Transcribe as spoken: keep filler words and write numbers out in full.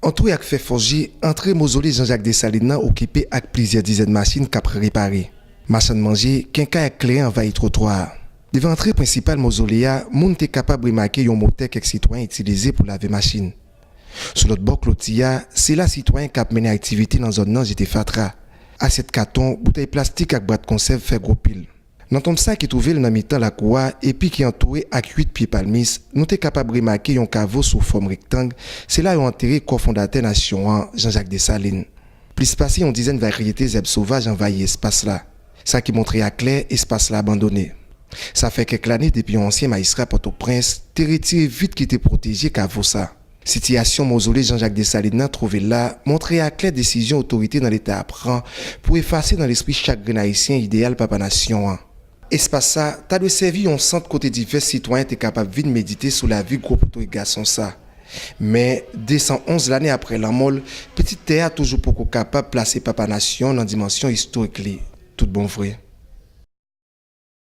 Antouye ak fè fòje, antre mozole Jean Jacques Dessalines nan okipe ak plizyè dizèn machin k ap repare. Machann manje, kenkay ak kleren anvayi twotwa a. Devan antre prensipal mozole a, moun te kapab remake yon motè kèk sitwayen itilize pou lave machin. Sou lòt bò kloti a, se la sitwayen k ap mennen aktivite nan zòn nan jete fatra, asyèt katon, boutèy plastik ak bwat konsèv fè gwo pil. Nan tonm sa ki twouve l nan mitan lakou a epi ki antoure ak uit pye palmis, nou te kapab remake yon kavo sou fòm rektang, se la yo antere kò fondatè nasyon an, Jean Jacques Dessalines. Plis pase yon dizèn varyete zèb sovaj anvayi espas la. Sa ki montre aklè espas la abandone. Sa fè kèk lane depi yon ansyen majistra Pòtoprens te retire vit ki te pwoteje kavo sa. Sitiyasyon mozole Jean Jacques Dessalines nan twouve l la montre aklè desizyon otorite nan Leta a pran pou efase nan lespri chak grenn Ayisyen ideyal papa nasyon an. Espas sa ta dwe sèvi yon sant kote divès sitwayen te kapab vin medite sou lavi gwo poto e gason sa. Men, de san onz lane apre lanmò l, pitit tè a toujou poko kapab plase papa nasyon nan dimansyon istorik li. Tout bon vre.